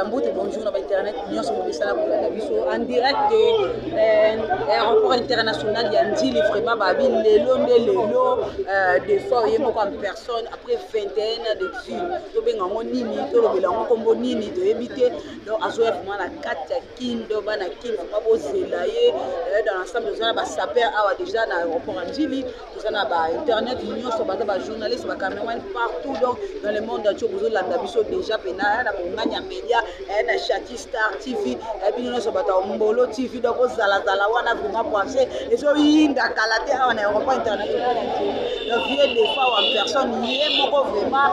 Mbote, bonjour na bainternet nyonso bomesana kolanda biso en direct de aéroport international ya Ndjili. Vraiment, babi lelo nde lelo, Defao ye moko en personne après 21 ans d'exil. Tobenga yango nini? Tolobela yango nkombo nini? Toyebi te. Donc azoya vraiment na kati ya Kindo. Bana Kin, vraiment bozela ye. Dans l'ensemble, toza na basapeurs awa déjà na aéroport ya Ndjili. Toza na bainternet nyonso, baza bajournaliste, bacameraman partout, donc dans le monde entier bozolanda biso déjà pena na Bongani ya Média, na Shati Star TV, bino nyonso bato ya Mbolo TV. Donc ozalazala wana vraiment branché, ezoyinda kala te awa na aéroport international ya Ndjili. Donc vieux Defao en personne, ye moko vraiment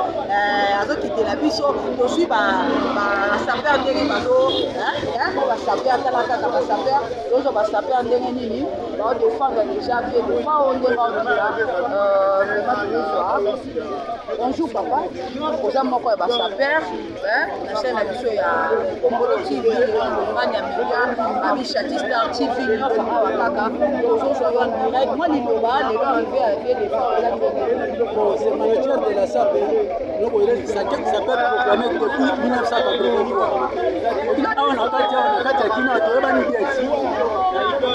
azokitela biso. Tozwi basapeurs ndenge bazo basapeurs, tala kaka basapeurs, tozwa basapeurs ndenge nini baodéfendre déjà vieux Defao ndenge aokita. Vraiment tozozwa. Bonjour papa, oza moko ya basapeurs na chaîne na biso ya Kombolo TV, Bongani ya Média, Abishati Star TV, nyonso awa kaka tozozwa yo en direct. Mwa liloba, lelo arrivé ya vieux Defao eza ndenge? Bon, c'est manager de la SAP. Donc, ça peut être proclamé depuis 1983. Awa na kati, awa na kati ya Kina, toyebani bien,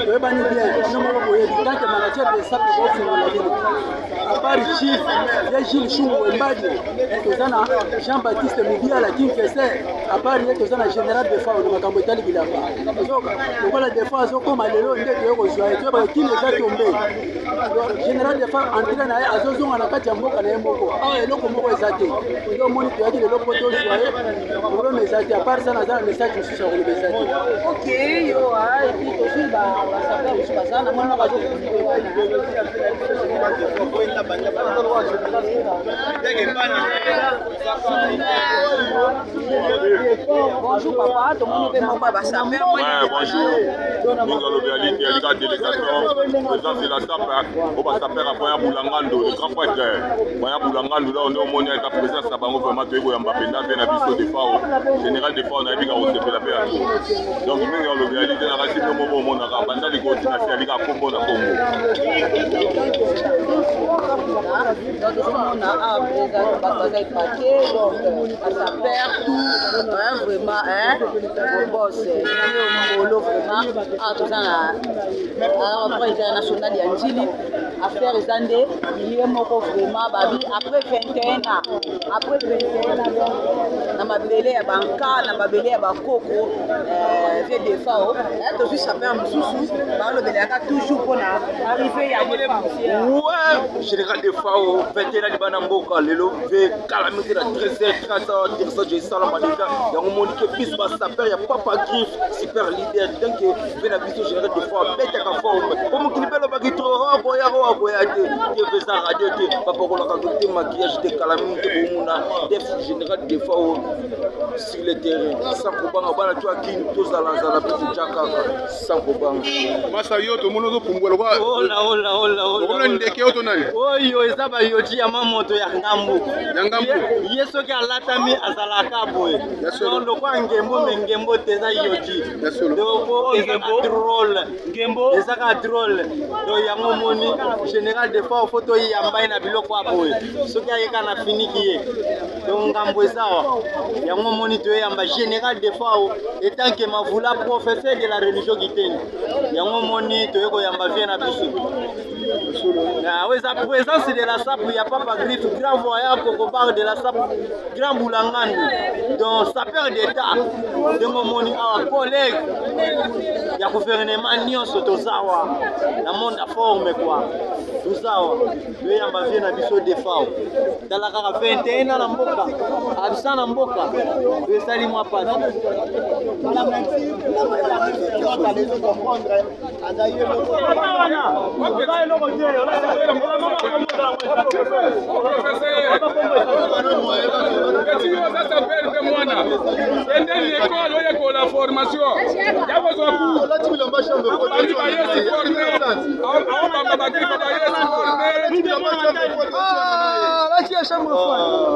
toyebani bien. Bino moko boyebi, tant que manager de SAP, kofungola bino. À part chief ye Gilles Shungu Wembadi, toza na Jean Baptiste Mobiala Kinkese. À part ye, toza na général Defao na makambo etali bilamba. Ozoka lokola Defao azokóma lelo nde toye kozwa ye, toyebaka Kini eza tombe. Général Defao, entrée na ye, azozonga na kati ya mboka na ye moko. Awa eloko moko eza te. Nde omoni toyaki lelo mpo tozwa ye, problème eza te. À part ça, naza na message mosusu ya koloba eza te. Ok, yo, et puis tozwi basapeurs mosusu baza na mwana bazokonde wana. Bonjour papa, tomoni mpe moko ya basapeurs. Ouais, bonjour. Mingi alobi aliki alika délégation présidence de la SAP oyo basapeurs ya Voya Bulangando, le grand prêtre Voya Bulangando. Là nde omoni eza présence na bango. Vraiment toyei koyamba mpenza mpe na biso Defao, général Defao. Nayebi ka kosepela mpe ya to. Donc mingi alobi aliki na kasi bino moko omonaka banda likoti na si alika kombo na Kongo. Donc tozomona awa présent bato baza epake, donc basapeurs tout, hein, vraiment, hein, boss Ngolo. Vraiment awa toza na aéroport international ya Ndjili. Affaire eza nde ye moko vraiment, babi après 21 ans, après 21 ans, donc na mabele ya banka, na mabele ya bakoko, vieux Defao. Tozwi sapeur mosusu, balobelaka toujours mpona arrivé ya Defao. Ouais, général Defao, 21 ans libanda mboka, lelo ve kala mingi na 13h30 direction esalama déjà. Yango moni ke biso basapeurs ya Papa Griffe, super leader, donc mpe na biso général Defao abetaka forme po mokili mpe alobaki trop akoya o akoya te. Te eza radio te, bapakolaka te, maquillage te. Kala mingi te bomona def général Defao sur le terrain sans kobanga. Bana to akini, tozalazala mpe totya kaka sans kobanga. Masa yo, tomoni ozopumbwa lokwa. Ola ola ola ola. Okomona ndeke oyo to nani? Oyo eza bayoji ya mamoto ya ngambo. Ya ngambo. Ye soki alatami azalaka boye. Ya solo. Donc lokwa ngembo, me ngembo te, eza yoji. Ya solo. Donc ezaka drôle. Ngembo. Ezaka drôle. Donc yango omoni général Defao, faut toyamba ye na biloko ya boye. Soki ayeka na finiki ye, donc ngambo eza awa. Yango omoni toyamba général Defao etant que mavula, professeur de la religion kiteni. Yango omoni toye koyamba vieux na biso. Na oyo eza présence de la SAP ya Papa Griffe, grand voyant kokobar de la SAP, grand Bulangandu, donc sapeur d'état. Ndenge omoni awa, collègue ya gouvernement nyonso toza awa na monde ya forme quoi. Toza awa toyamba vieux na biso Defao. Tala kaka 21 ans na mboka, absent na mboka, esali mwa pasi. Eti yo oza sapeur mpe mwana kende l'école, oyekola formation ya kozwa ku bandi bayesi forme, aobamba bagriffe, bayesi forme.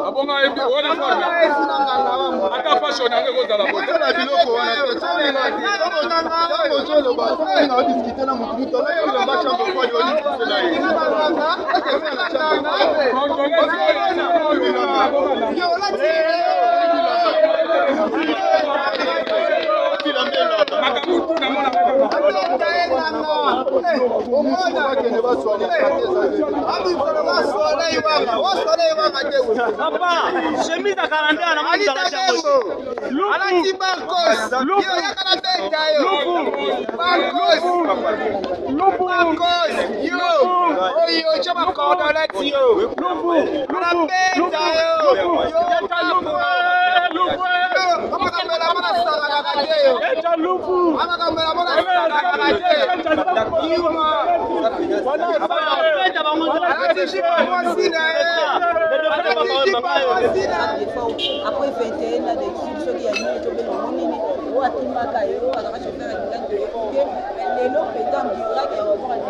Abonga wana forme, ata fashion yango ekozala. Kotala biloko wana te. Ntango ozoloba, soki na odiscuter na motu, motu alaki bilamba chambre froide, odiscuter na ye akende na chambre. Congolais. Papa, chemise ya 42 na Alita Dembo. Alati Marcos. Yo yaka na beta yo. Marcos. Marcos. Yo. Oyo tya ba cordonnette yo. Na beta yo. Yo amakambela mona salakaka te yo. Amakambela mona salakaka te. Yuma. Alati jipa mwasi na ye. Alati jipa mwasi na ye. Après 21 ans d'exil, soki ya nini tobenga ngo nini, oyo akimaka ye, oyo azalaka chauffeur ya lingani toyebi te, mais lelo mpenza en direct ya aéroport ya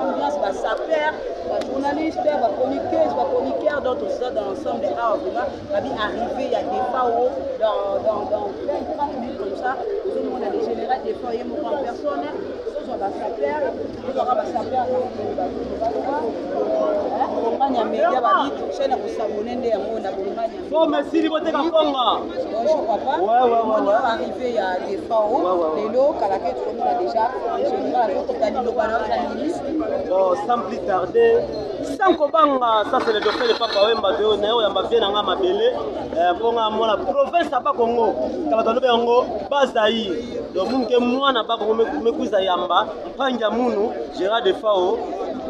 ambiance, basapeur, bajournaliste, bachroniqueuse, bachroniqueur, donc toza dans l'ensemble awa. Vraiment babi arrivé ya Defao dans 20 30 minutes comme ça, ozomona le général Defao ye moko en personne. Tozwa basapeur, tozwaka basapeur Bonganya Media, babi chaîne ya kosabone nde yango na Bonganya. Oh, mesili boteka konga. Bonjour papa. Ouais. Arrivé ya Defao lelo kalake, tokomona déjà général azokota, liloba na oza nini? Bon, sans plus tarder, sans kobanga, ça c'est le docteur de Papa Wemba de na oyo yamba vie na nga mabele, mponga mona province ya Bakongo, kala balobe yango Bazaïre. Donc munu ke mwana Bakongo mekuza yamba, mpanja munu Gérard Defao,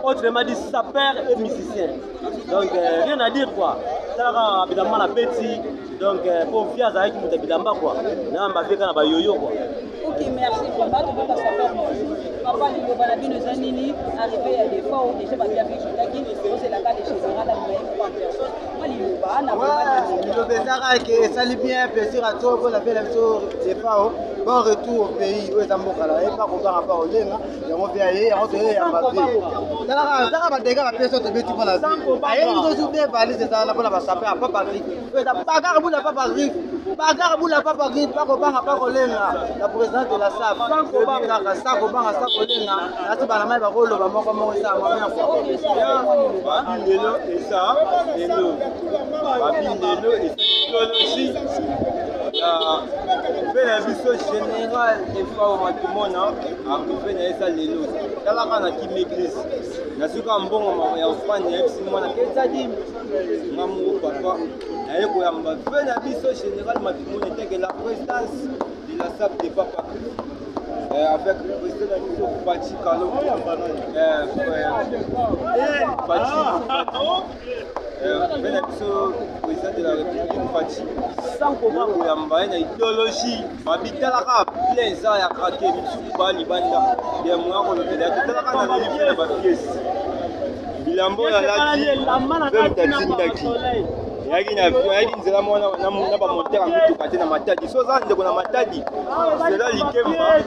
autrement dit sapeur et musicien. Donc rien à dire quoi. Talaka bilamba na beti, donc po vie azalaki moto ya bilamba quoi. Na yamba vie kana ba yoyo quoi. Ok, merci vraiment. Tokoki basapeur mosusu. Papa, liloba na bino eza nini? Arrivé ya Defao déjà, babia mpe ekitaki, ozelaka le général alima ye moko en personne. Mwa liloba na Liloba ezaka ke esali bien plaisir à toi mpona mpe na biso Defao. Bon retour au pays oyo eza mboka na ye, pa kobanga pa kolenga yango mpe aye yango toyeyamba mpe. Talaka taka badega bapesi oyo tobeti mpona ayebi biso be valise ezala mpona basapeur ya Papa Griffe oyo eza bagarre bula Papa Griffe, bagarre bula Papa Griffe, pa kobanga pa kolenga la présidente de la SAF toyebi kaka sa kobanga sa kolenga nasi bana mai bakoloba moko moko esala mwa bien quoi. Babi lelo eza lelo, babi lelo eza idéologie ya mpe na biso général Defao Matumona. Arrivé na ye eza lelo. Talaka na kimi église, nazwika mbongo ya offrande, nayebisi mwana ke ezali nga moko papa naye koyamba mpe na biso général Matumona eteke la présidence de la SAP de Papa avec le président na biso Faci Kalo, Faci mpe na biso président de la République Faci koyamba ye na idéologie. Babitalaka plein eza ya krake misusu baa libanda ya moya kolobela te. Talaka na leli mpe na bapièces bilambo nalati mpe moto atindaki eyaki na avion, ayaki nzela mwana na bamontere ya mituka te na Matadi. So oza ndeko na Matadi, nzela Likemba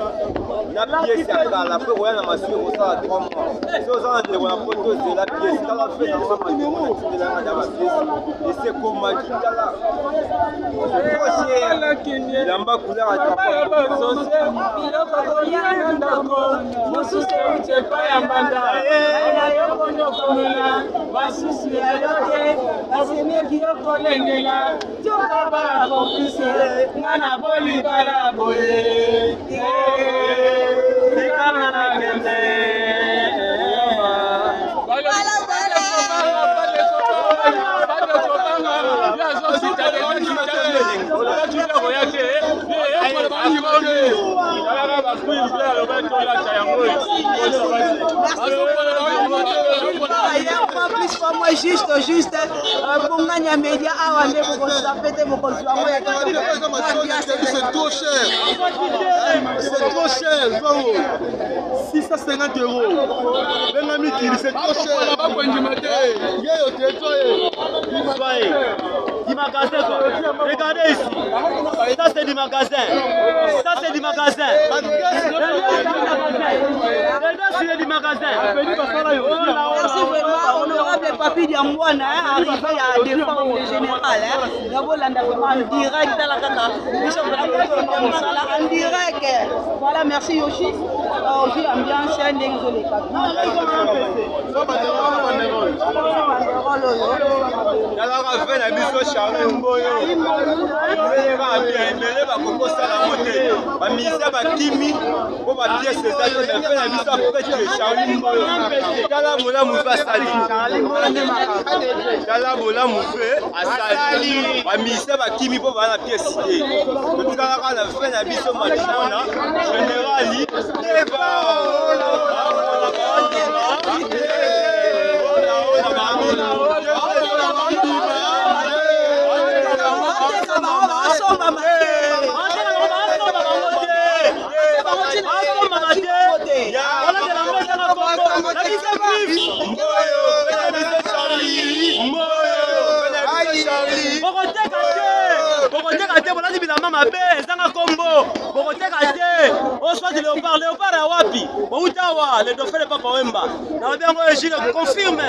na pièce ya kala mpe koya na masuki kosala 3 mois. So oza na ndeko na Poto, zela pièce. Tala fe nanga matoko natindelanga na bapièces ese ekomaki. Tala trop cher bilamba couleur Biloko kolia na ndako mosusu euti epai ya mbanda yokonyokomela basusu ya yo te basemeki yokolengela toka bacomplice nga na bolibala boye tikana na kende. Plus fois moi, juste Bonganya Media awa nde bokozwa te bokozwa yango ya. C'est trop cher, c'est trop cher. Bango 650 euros, benga mikili, c'est trop cher. Yeyo te toye. Soyez. Du magasin quoi. Regardez ici. Ça c'est du magasin. Ça c'est du magasin. Regardez, c'est du magasin. Merci vraiment, honorable Papi Diamwana, arrivé à défendre le général. Nabolanda vraiment en direct tala kaka biso mosala en direct. Voilà, merci Yoshi. Ozwi ambiance ndenge ezoleka. Talaka fe na biso. Charlie Mboyo ebele bakokosala yango te, bamilitaire bakimi mpo bapiese eza te, mais mpe na biso apretre Charlie Mboyo, tala bolamu mpe asali, tala bolamu mpe asali. Bamilitaire bakimi mpo baa na piese te, totikalaka na fin na biso matimona général Deva. Bokoteka te, bokoteka te, bolati bilamba mabe ezanga kombo, bokoteka te. Oswati léopard, léopard ya wapi? Bouta awa, le dauphin de Papa Wemba. Nalobi yango, Egile confirme.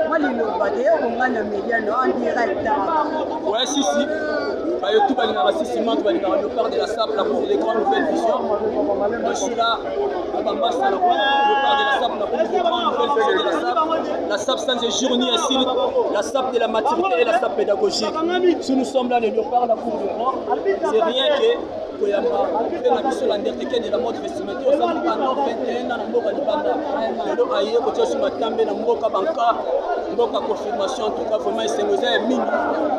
Mwa liloba te okongana media no en direct. Ouais, si, si. Bah, YouTube balingaka sisi manto, balingaka léopard de la sape, la cour des grandes, nouvelle vision. Je suis là na bamasa na léopard de la sape, la cour des grandes, nouvelle vision de la sape, la sape sans injure ni insulte, la sape de la maturité et la sape pédagogique. Si nous sommes là, les léopards, la cour des grands, c'est rien que koyamba mpe na biso l'Undertaker de la mode vestimentaire oza pendant 21 ans na mboka libanda, lelo aye kotia so matambe na mboka banka mboka. Confirmation, en tout cas vraiment esengo eza ya mingi,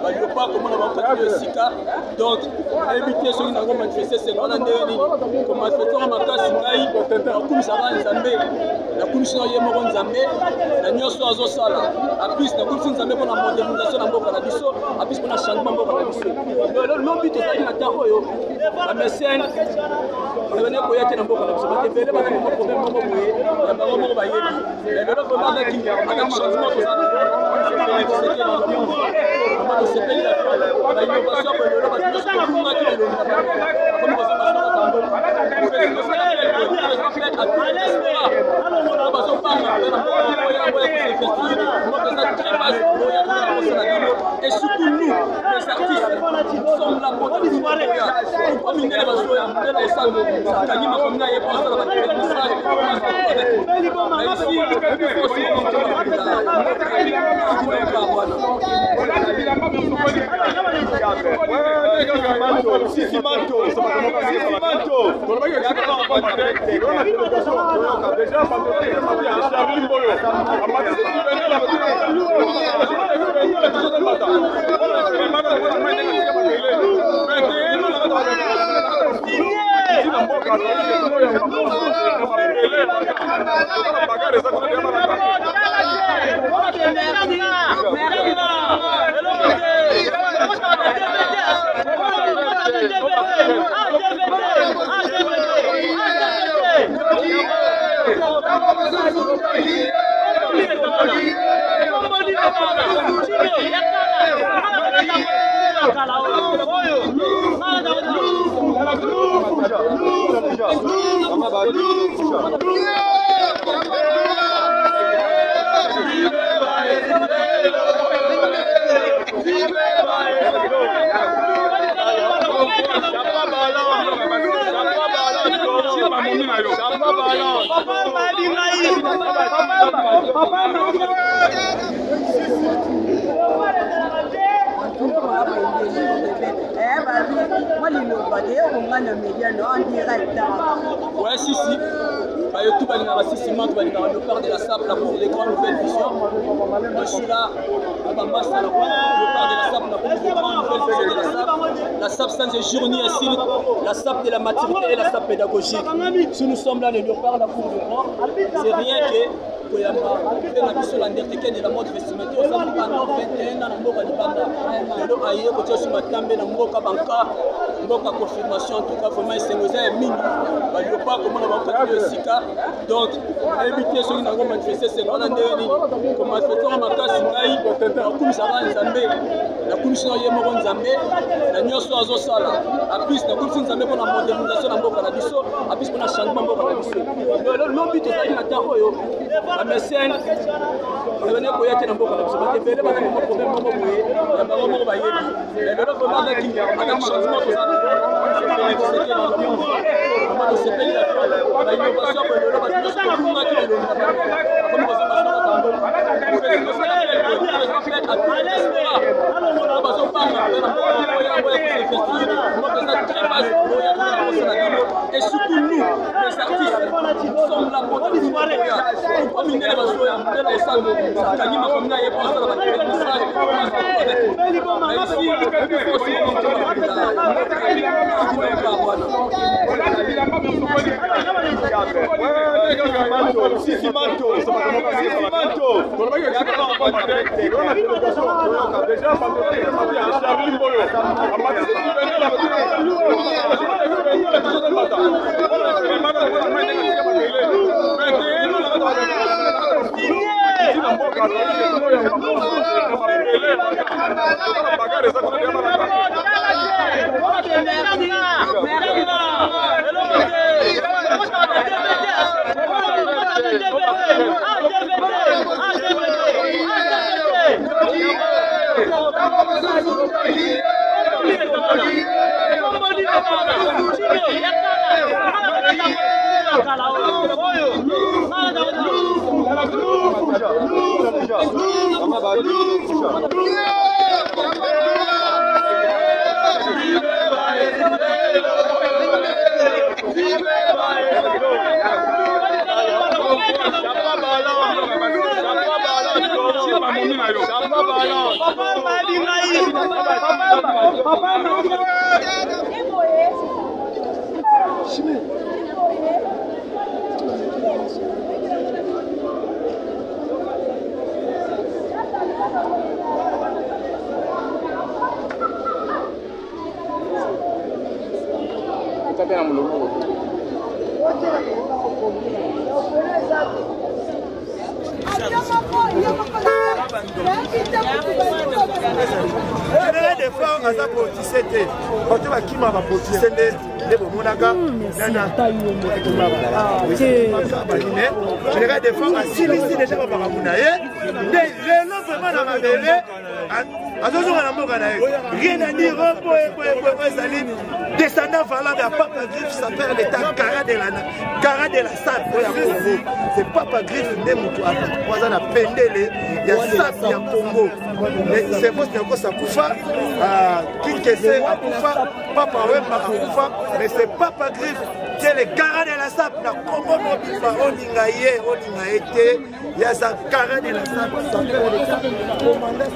baliopa komona bakati esika. Donc nayebi te soki nango manifeste esengo wana ndenge nini, komanifeste yango makasi. Ngai nakumisaka Nzambe, nakumisi na ye moko Nzambe na nyonso azosala. Aplis nakumisi Nzambe mpona modernisation na mboka na biso, aplis mpona changement mboka na biso. Lobi tozalaki na temps oyo bamesene bazali koya te na mboka na biso, bato ebele baza moko problème moko boye ya bango moko bayebi. Mais lelo vraiment avec changement toza, tosepeli bainnovation boye. Lelo bato nyonso tobungaki elongi na bango, bakomi kozonga makambo. Bazobanga na mboka oya kosinvestir, mboka eza très basse, oya kosala bino. Et surtout nous les artistes, nous sommes là pour pourquoi mindele bazoya, mindele osala kangi makambo na ye po asala bamessage. Mais ici aussi wana. Sisi manto, sisi manto. Charlie Mboyo Mwa liloba te okongana media no en direct. Ouais, si, si. Bah, YouTube balingaka sisi manto, balingaka léopard de la sape, la cour des grandes, nouvelle vision. Je suis là na bamasa na léopard de la sape, la cour des grandes, nouvelle vision de la sape, la sape sans injure ni insulte, la sape de la maturité et la sape pédagogique. Si nous sommes là, les léopards, la cour des grands, c'est rien que koyamba mpe na biso l'Undertaker de la mode vestimentaire oza pendant 21 ans na mboka libanda, lelo aye kotia so matambe na mboka banka mboka. Confirmation, en tout cas vraiment esengo eza ya mingi, baliopa komona bakati esika. Donc nayebi te soki nango manifeste esengo wana ndenge nini, komanifeste yango makasi. Ngai nakumisaka Nzambe, nakumisi na ye moko Nzambe na nyonso azosala. Aplis nakumisi Nzambe mpona modernisation na mboka na biso, aplis mpona changement mboka na biso. Lobi tozalaki na temps oyo bamesene bazali koya te na mboka na biso, bato ebele baza moko problème moko boye ya bango moko bayebi. Mais lelo vraiment avec changement toza, tosepeli. Bainnovation boye lelo bato nyonso tobungaki elongi na bango, bakomi kozonga na makambo. Bazobanga na mboka oya oya kosinvestir, mboka eza très vaste, oya toza kosala bino. Et surtout nous les artistes, nous sommes là pour oya. Pourquoi mindele bazoya? Mindele osala kangi makambo na ye po asala bamessage avec mais ici il faut aussi Général Defao aza politicien te, bato bakima bapoliticien nde nde bomonaka nana balime. Général Defao asilisi deja bamakambo na ye nde lelo vraiment na mabele azozonga na mboka na ye, rien à dire. Boye boye boye, ezali descendant valable ya Papa Griffe, sapeur d'état, cara de la cara de la sape oyo ya Congo. C'est Papa Griffe nde moto aza na pendele ya sape ya Congo. Servos Nyakos akufa, Kinkese akufa, Papa Wemba akufa, mais c'est Papa Griffe qui est le cara de la sape na Congo mobimba. Olinga ye, olinga ye te, ye aza cara de la sape, sapeur d'état, commandant.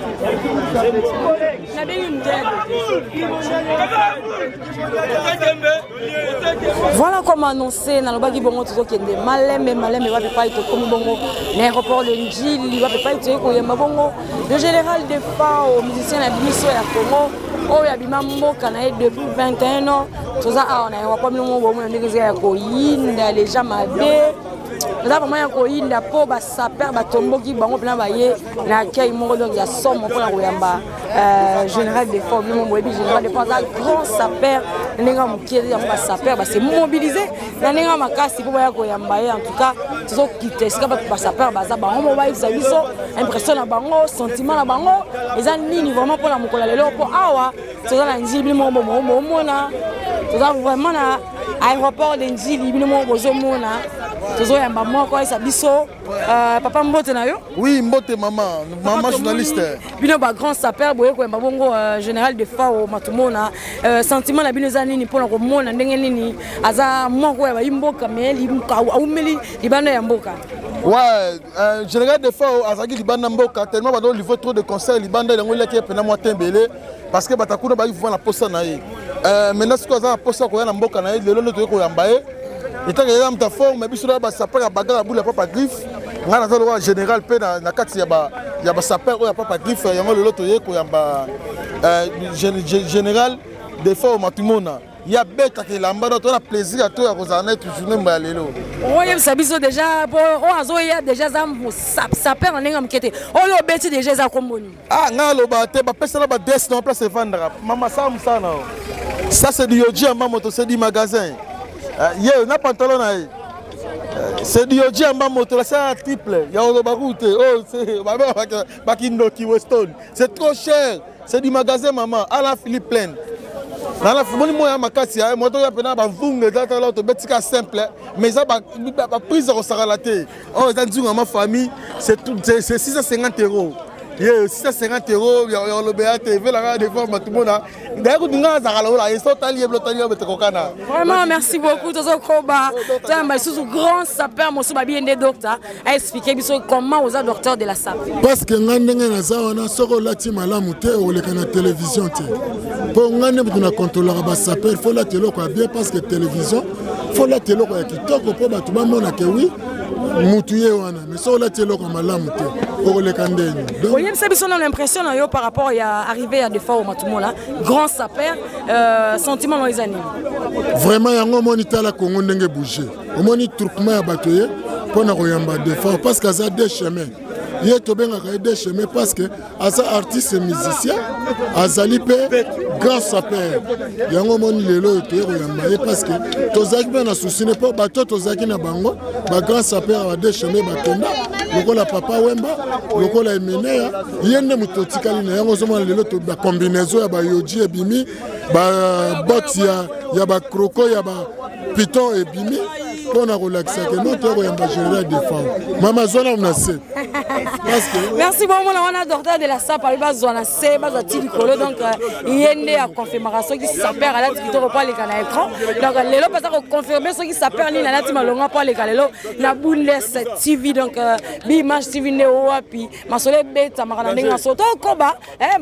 Voilà, comme annoncé, nalobaki bongo tozokende malembe malembe. Wapi pai tokomi bongo na aéroport de Njili, wapi pai toyei koyamba bongo le général Defao, musicien na biso ya Congo oyo abima mboka na ye depuis 21 ans. Toza awa na aéroport, bino moko bomona ndenge eza ya koyinda deja mabe, eza vraiment ya koyinda mpo basaper batomboki bango mpena baye na accueil moko donc ya somo mpona koyamba général Defao. Bino moko boyebi général Defao aza grand saper na ndenge ya moke, yango basaper base mobilise na ndenge ya makasi mpo baya koyamba ye. En tout cas tozokita esika bato basaper baza, bango moko bayebisa biso impression na bango, sentiment na bango eza nini vraiment mpona mokolo ya lelo, mpo awa toza na Njili. Bino moko bomona toza vraiment na aéroport de Njili, bino moko bozomona tozoyamba moko ayesa biso. Papa, mbote na yo. Oui, mbote mama, mama journaliste. Bino bagrand saper boye koyamba bongo général Defao Matumona, sentiment na bino eza nini mpona komona ndenge nini aza moko ya bayi mboka me aumeli libanda ya mboka? Ouais, général Defao azalaki libanda mboka tellement bado livre trop de concert libanda, yango eliaki mpena mwa tembele parce que bato kuna bayaki vraiment na posa na ye. Maintenant sikoyo aza na posa koya na mboka na ye, lelo nde toyei koyamba ye etanga eza moto forme. Biso na basaper ya bagara bula ya Papa Griffe, ngai naza lokola général mpe na kati ya basaper oyo ya Papa Griffe, yango lelo toyei koyamba général Defao Matumona. Ye abetaka elamba, donc toza na plaisir ya to ya kozala na ye toujours nemba ya lelo. Oyebisa biso déjà po oyo azoya déjà aza saper na ndenge ya moke te, oyo obeti déjà eza kombo nini? Ah, ngai aloba te, bapesana badresse na place evandaka. Mama, sala mosala na yo. Ça c'est du Yohji Yamamoto, c'est du magasin. Ye na pantalon na ye, c'est du Yohji Yamamoto, la c'est triple ya oloba ku te. Oh, bakindoki Weston, c'est trop cher, c'est du magasin, maman. Ala Philippe Plein. Nana moni moya makasi ya moto ya pena bavunga eza tala tobeti ka simple, mais eza baprise ya kosakana te. Oyo eza nzungu ya ma famille, c'est 650 euros. Ye 650 euros ya olobela te, evelaka devoir matumona. D'ailleurs kutu nga azalaka lokola ye so otali ye, otali ye betokokana. Vraiment, merci beaucoup. Tozokoba, toyamba lisusu grand sapeur mosusu, babi ye nde docteur, aexpliquer biso comment oza docteur de la sape. Parce que ngai ndenge naza wana, soki olati malamu te, okoleka na télévision te, mpo ngai nde moto na kontrolaka basapeur. Faut olata eloko ya bien, parce que télévision, faut olata eloko ya kitoko mpo bato bamona ke oui, mutu ye wana. Mais soki olati eloko ya malamu te, okoleka ndeni? Oyebisa biso nano impression na yo par rapport ya arrivée ya Defao Matumola, grand sapeur, sentiment na yo eza nini? Vraiment, yango omoni, tala Kongo ndenge bouge, omoni troupement ya bato ye mpo na koyamba Defao, parce que aza deux chemins. Ye tobengaka ye deux chemins parce que aza artiste musicien, azali mpe grand sapeur. Yango omoni lelo oyo toye koyamba ye, parce que tozalaki mpe na souci ne mpo bato tozalaki na bango, bagrand sapeur ya ba deux chemins, bakenda lokola Papa Wemba, lokola Emeneya. Ye nde moto totikali na yango. Ozomona lelo bacombinaison ya bayoji ebimi, babote ya bacroco, ya bapiton ebimi mpo na kolakisa ke no, toya koyamba général Defao. Mama, zwa nanu na se. Merci. Bomona wana docteur de la sape alobi bazwa na se, bazwa ti likolo. Donc ye nde aconfirmaka soki sapeur alati kitoko mpo aleka na écran. Donc lelo mpenza koconfirme soki sapeur nini alati malonga mpo aleka lelo na Bundes TV. Donc Biimage TV nde wapi masolo ebetamaka na ndenge na so. Tokoba,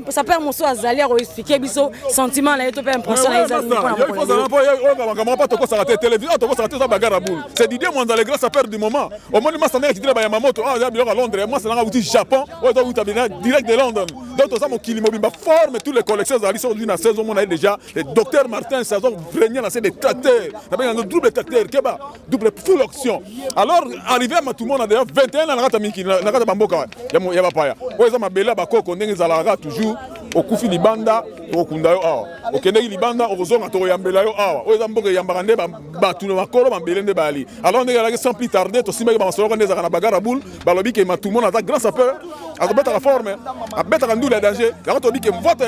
sapeur mosusu azali akoexpliquer biso sentiment na ye to mpe impression na ye eza nini mpona mokolo. Makambo mpo tokosaka te, télévision tokosaka te, eza bagarre ya boule. C'est Didier Mwanza, le grand sapeur du moment. Omoni masa ndenge akitila bayama moto awa, eza biloko ya Londres. Mwasa nanga wuti Japon, oyo eza wuta direct de London. Donc toza mokili mobimba, forme toutes les collections ezali. Soki ozwi na 16, omona ye déjà, le docteur Martin azo régner na se des tracteurs, nabenga double tracteur, keba double full option. Alors arrivé à Matumona d'ailleurs 21 na kati ya mikili, na kati ya bamboka ya bapaya, oyo eza mabele ya bakoko. Ndenge ezalaka toujours, okufi libanda, tokokunda yo awa. Okendeki libanda, okozonga, tokoyambela yo awa. Oyo eza mboka eyambaka nde bato na makolo mabele nde bayali. Alors ndenge ezalaki, sans plus tarder, tosimbaki bamasolo nde ezalaka na bagarre ya boule. Balobi ke Matumona aza grand sapeur, azobetaka forme, abetaka ndule ya danger. Yango toyebi ke mvota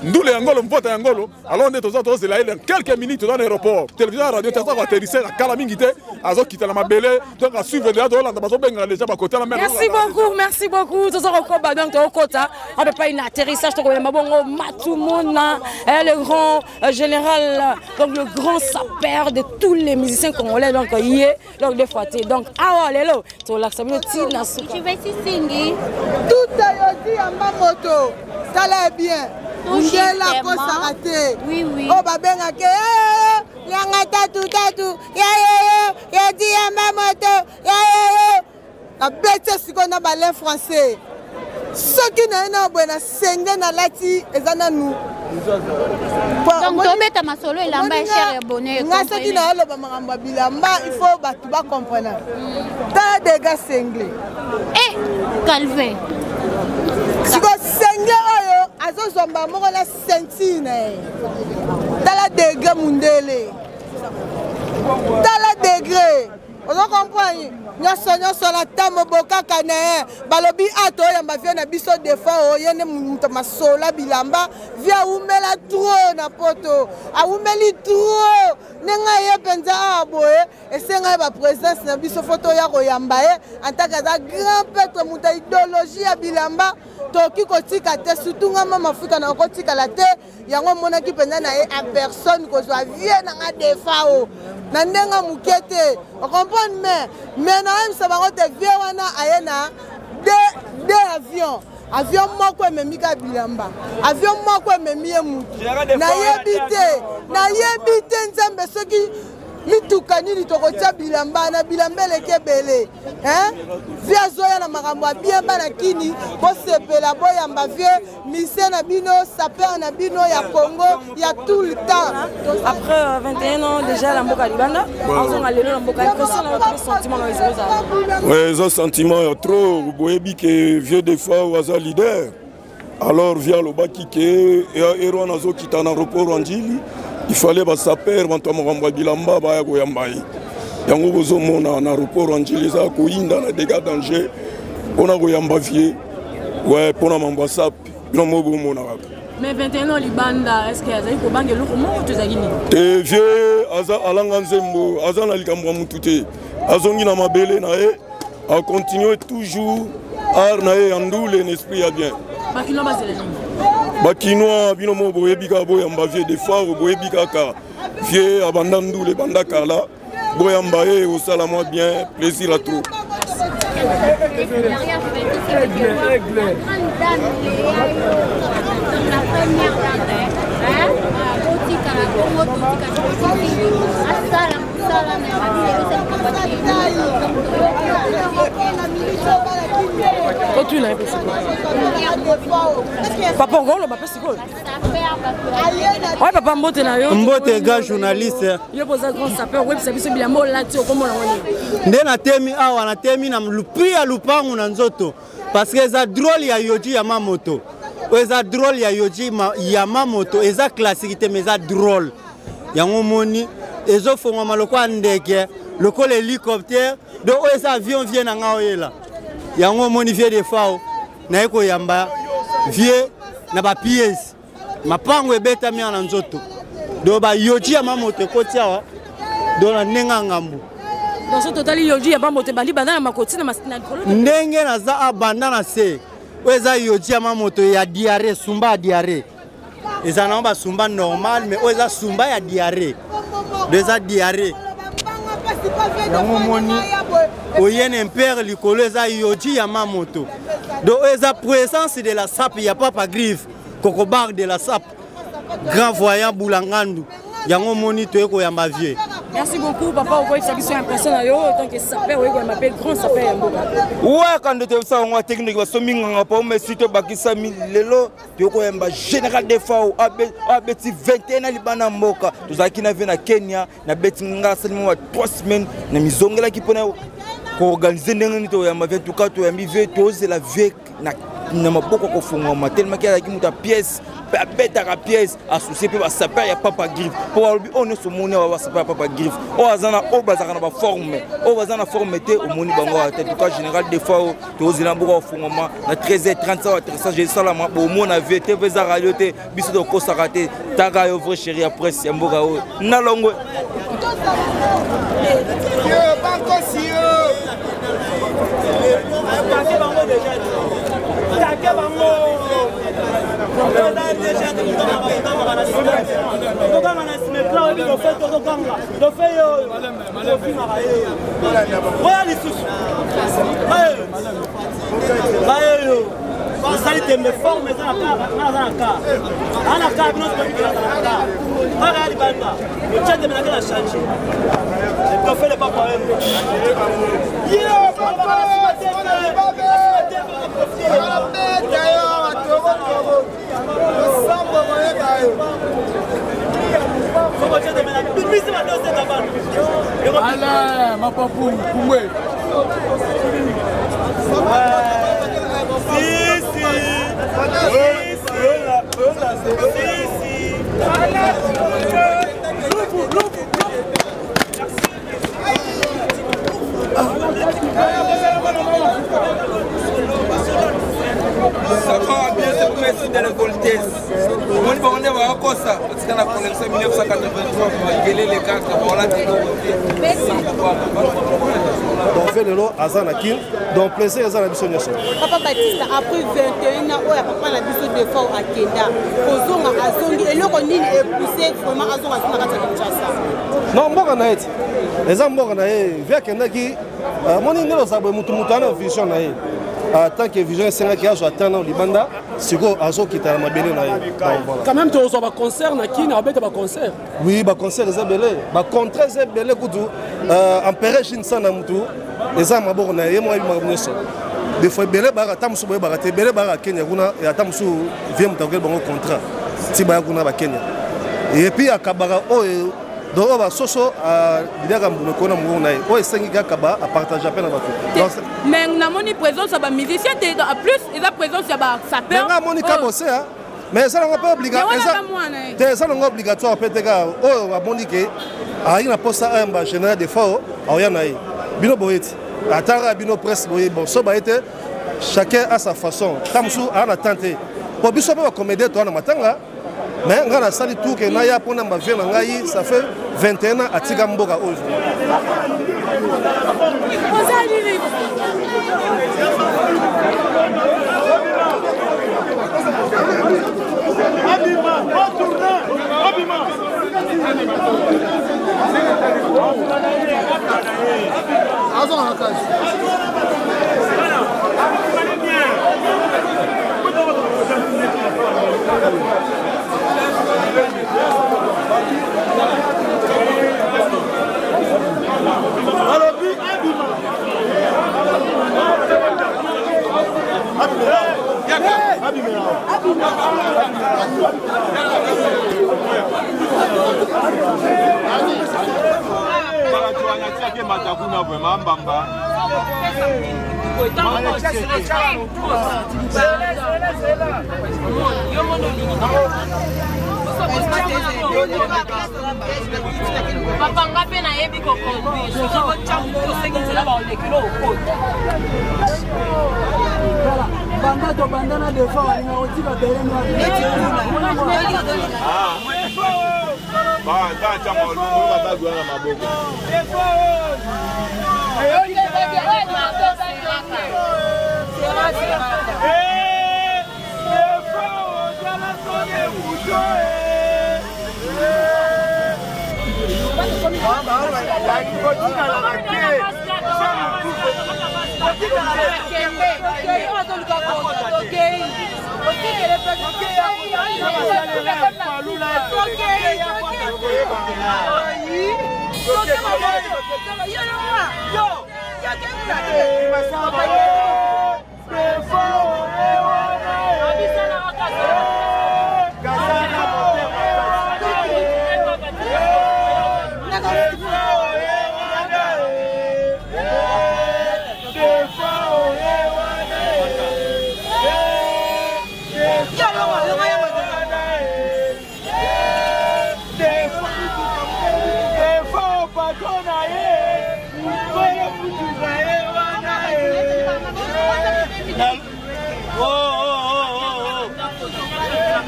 ndule ya ngolo, mvota ya ngolo. Alors nde toza tozela ye dans quelques minutes. Toza na aéroport, télévision ya radio te, aza koatterrisse na kala mingi te, azokita na mabele. Donc asuivre déjà, tozolanda, bazobengaka déjà bakotala. Merci beaucoup, merci beaucoup. Toza kokoba, donc tokokota apepai na atterrissage, tokoyamba bongo Matumona, le grand général, donc le grand sapeur de tous les musiciens congolais. Donc ye, donc deux fois te. Donc awa lelo tolakisa bino ntina suka. Tuta yodi yamba moto, tala bien, ndela akosaka te. Oyo babengaka yanga tatu tatu yayeyo yodi yamba moto yayeyo, nabeti sikoyo na balin français. Soki na ye na boye na senge nalati, eza nanu. Donc tobeta masolo elamba ya cher ya bonheur. Nga soki naoloba makambo ya bilamba, il faut bato bacomprendre. Tala dega sengle. Eh, Calvin. Siko sengle oyo azozwa mbala moko na ceinture na ye. Tala degré mundele, tala degré, ozo comprendre nyonso nyonso na ntambo bokaka na ye. Balobi a toyamba vieux na biso Defao, ye nde moto masola bilamba. Vieux awumela trop na poto, awumeli trop. Ndenge aye mpenza awa boye, esengai baprésence na biso, faut toya koyamba ye en tant que aza grand prêtre, moto ya idéologie ya bilamba. Tokoki kotika te, surtout nga mama Afrika na kotikala te. Yango omonaki mpenza na ye en personne kozwa vieux na nga Defao na ndenge moke te, ocomprendre. Mais nayebisa bango te, vieux wana aye na deux avion. Avion moko ememi ka bilamba, avion moko ememi ye mutu. Nayebi te, nayebi te Nzambe soki mituka nini tokotia bilamba na bilamba eleki ebele. Vieux azoya na makambo ya bien. Bana kini, bosepela, boyamba vieux mise na bino, sapeur na bino ya Congo ya tout le temps. Après 21 ans déjà na mboka libanda, azonga lelo na mboka, impression na yo, sentiment na yo ezozala? Ouais, eza sentiment ya trop. Boyebi ke vieux Defao aza leader. Alors vieux alobaki ke ero wana azokita na aéroport ya Ndjili, il fallait basapeur, bato ya makambo ya bilamba baya koyamba ye. Yango bozomona na aéroport ya Ndjili eza koyinda na dégâts danger mpona koyamba vieux, ouais, mpona mambo ya sape. Bino moko bomona kaka. Mais 21 ans libanda, est-ce que azali kobanga eloko moko to ezali nini? Te, vieux aza alanga nzembo, aza na likambo ya mutu te. Azongi na mabele na ye, acontinue toujours art na ye ya ndule na esprit ya bien. Bakinois bazela nini? Bakinois bino moko boyebi kaka, boyamba vieux Defao, boyebi kaka vieux abanda ndule banda kala, boyamba ye osala mwa bien, plaisir à trop. Aigle, Otuna ye mpe sikoyo papa, okoloba mpe sikoyo. Oye papa, mbote na yo. Mbote ga journaliste. Yo mpo oza grand sapeur, oyebisa biso bilamba olati, okomona ngo nini? Nde natemi awa, natemi na prix ya lupangu na nzoto parce que eza drôle ya Yoji ya mamoto. Oyo eza drôle ya Yoji ya mamoto, eza classique te, mais eza drôle. Yango omoni ezofongwama lokola ndeke, lokola hélicoptère. Donc oyo eza avion vie na nga oyela. Yango omoni vie de fao naye koyamba vie na bapiese mapango ebetami awa na nzoto. Donc bayoji ya mamoto ekoti awa, donc na ndenge ya ngambo. Donc so totali yoji ya mamoto ebandi banda na makoti na likolo. Ndenge naza abanda na se, oyo eza yoji ya mamoto ya diare, sumba ya diare. Eza nango basumba normal, mais oyo eza sumba ya diare, do eza diare. Yango omoni oye na impere likolo, eza yoji ya mamoto. Donc oyo eza présence de la sape ya Papa Griffe, kokobar de la sape, grand voyant Bulangandu. Yango omoni toye koyamba vieux. Merci beaucoup papa, okoyebisa biso impression na yo en tant que sapeur, oye koyamba mpe grand sapeur ya mboka. Waka nde toyebisa yango atekniki basomi nganga pa omesi tobakisami lelo tokoyamba général Defao abeti 21 na libanda mboka. Tozalaki na vie na Kenya, nabeti nga asali mwa 3 semaines na mizongelaki mpona koorganize ndenge nini toyamba vie. Tuka toyambi vie, tozela vie na maboko kofungwama telemaki. Azalaki moto ya pièce mpe abetaka pièce associe mpe basaper ya Papa Griffe, mpo balobi oyo nyonso omoni awa basaper ya Papa Griffe. Oyo aza na oyo bazalaka na baforme, oyo baza na forme te, omoni bango awa te. Tuka général Defao, tozela mboka kofungwama na 13h30 awa, 13h esalama. Bomona vie te mpe eza radio te, biso tokosaka te. Taka yo vrai chéri ya presse ya mboka oyo nalongwe. Oya lisusu bayoyo osali tembe, forme eza na kar, nga naza na kar, aa na kar, bino toyebiki naza na kar kaka ya libanda. Otya tembe nake na change dofele papa wemba. Alain, Mapapu, Koumé. Si, si. Si, si. Lubu, lubu, lubu. Ça va bien, c'est merci de la politesse. Omoni bango nde bakokosa batika na collection 1983, makelele kaka baolata. Donc ve lelo aza na Kin, donc plaisir eza na biso nyonso. Papa Batista, après 21 ans oyo ya papa na biso Defao akenda, kozonga azongi, eloko nini epousse vraiment azonga na kati ya Kinshasa? Non, mboka na ye ti eza mboka na ye. Vi akendaki, amoni ndenge ozala boye, mutu mutu ana vision na ye. Tant que vision esengaki azwa ata na libanda, sikoyo azokita na mabele na ye. Donc, voilà. Quand même tozwa baconcert na Kini, abeta baconcert. Oui, baconcert eza ebele, bacontrat eza ebele kutu. Empereur Shinsa na mutu eza maboko na ye, ye moko ayebi makambo nyonso. Des fois ebele bayaka, ata mosusu boyebaka te, ebele bayaka Kenya kuna, ata mosusu vie moto akokeli bango contrat ti baya kuna bakenya. Et puis akabaka oyo, donc oyo basoso biliaka mbuma ekona mongongo na ye, oyo esengi kaka ba apartage mpe na bato. Mais namoni présence ya bamusicien te, en plus eza présence ya basapeur. Nga amoni kabose, mais eza nango mpe te, eza nango obligatoire mpe te. Kaka oyo amoni ke ayaki na posa ayamba général Defao, aoya na ye. Bino boye ti ataka bino presse boye, bon, so baye te, chacun a sa façon. Ta mosusu aa na temps te. Mpo biso mpe bacomédien toa na matanga, mais ngai nasali tout ke naya mpo na bavie na ngai. Ça fait 21 ans atika mboka oyo. Abima, retourne, Abima. Azonga na kasi. Alobi abima. Atiaki mata kuna vraiment mbamba. Papa, nga mpe nayebi koconduire. Soki botya motu, osengi nzela, baolekelo okota. Banda tobanda na defo alinga kotika belemi. Na maboko.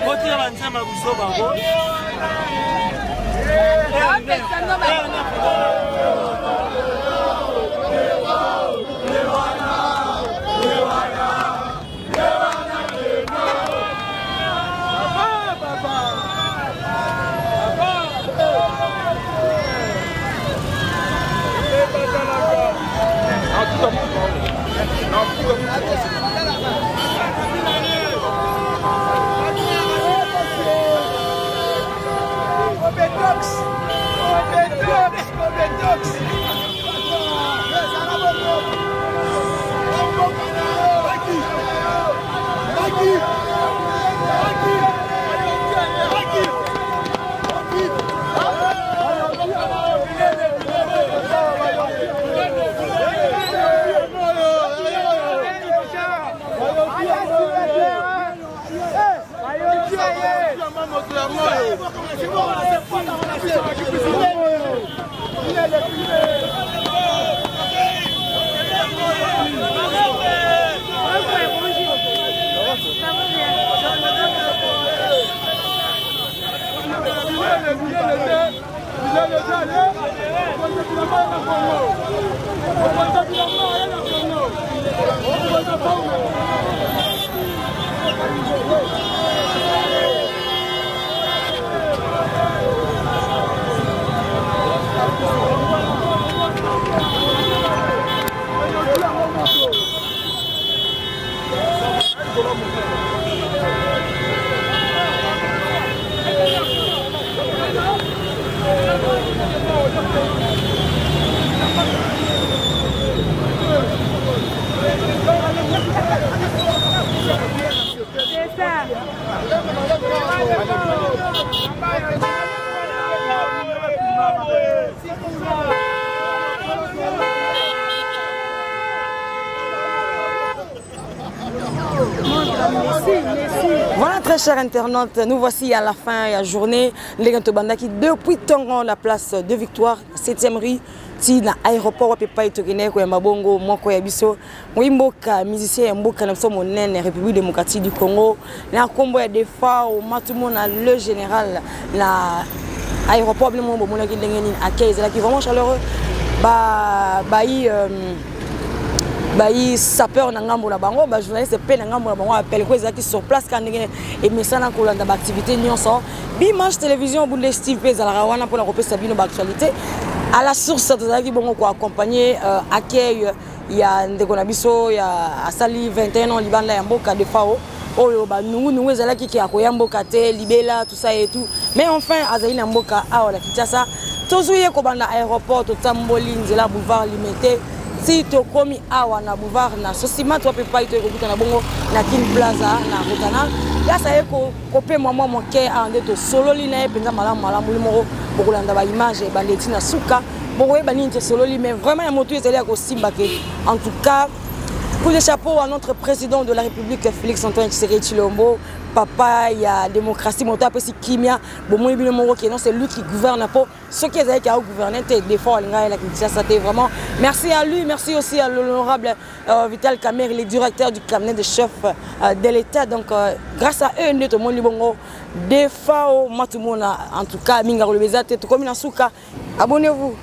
Kotika banzemba biso bango. Obetox, Obetox, Obetox. Voilà, très chers internautes, nous voici à la fin de la journée. Les Bandaki depuis Tongon, la place de Victoire, 7e rue. ti na aéroport wapi epai tokendaki koyamba bongo moko ya biso moyi mboka musicien ya mboka na biso monene République démocratique du Congo na nkombo ya Defao Matumona le général na aéroport. Bino moko bomonaki ndenge nini accueil ezalaki vraiment chaleureux, ba bayi bayi sapeur na ngambo na bango, bajournaliste mpe na ngambo na bango, appel ko ezalaki sur place kaka ndenge emesana kolanda baactivité nyonso. Bimanche Télévision Bundes Steve mpe ezalaka wana mpona kopesa bino baactualité à la source. Tozalaki bongo koaccompagne accueil ya ndeko na biso ya asali 21 ans libanda ya mboka, Defao, oyo banungunungu ezalaki ke akoya mboka te libela, tout ça et tout, mais enfin azali na mboka awa na Kinshasa. Tozwi ye kobanda aéroport, totamboli nzela boulevard Limete ti tokomi awa na boulevard na Sosima to mpe pai toye kokutana bongo na Kin Plaza na Rotana, place aye kopemwa mwa moke. Awa nde tosololi na ye mpenza malamu malamu. Li moko bokolanda baimage ebanda eti na suka, bokoyeba nini tosololi, mais vraiment ya motu ezali ya kosimba ke en tout cas, coup de chapeau à notre président de la République, Félix Antoine Tshisekedi Tshilombo, papa ya démocratie, moto apesi kimia. Bomoni bino moko ke non, c'est lui qui gouverne, po soki ezalaki agouverne te, des fois alinga ayelaki Kinshasa te. Vraiment merci à lui, merci aussi à l'honorable Vital Kamerhe, le directeur du cabinet de chef de l'État. Donc grâce à eux nde tomoni bongo Defao Matumona. En tout cas, mingi akoloba eza te, tokomi na suka. Abonnez-vous.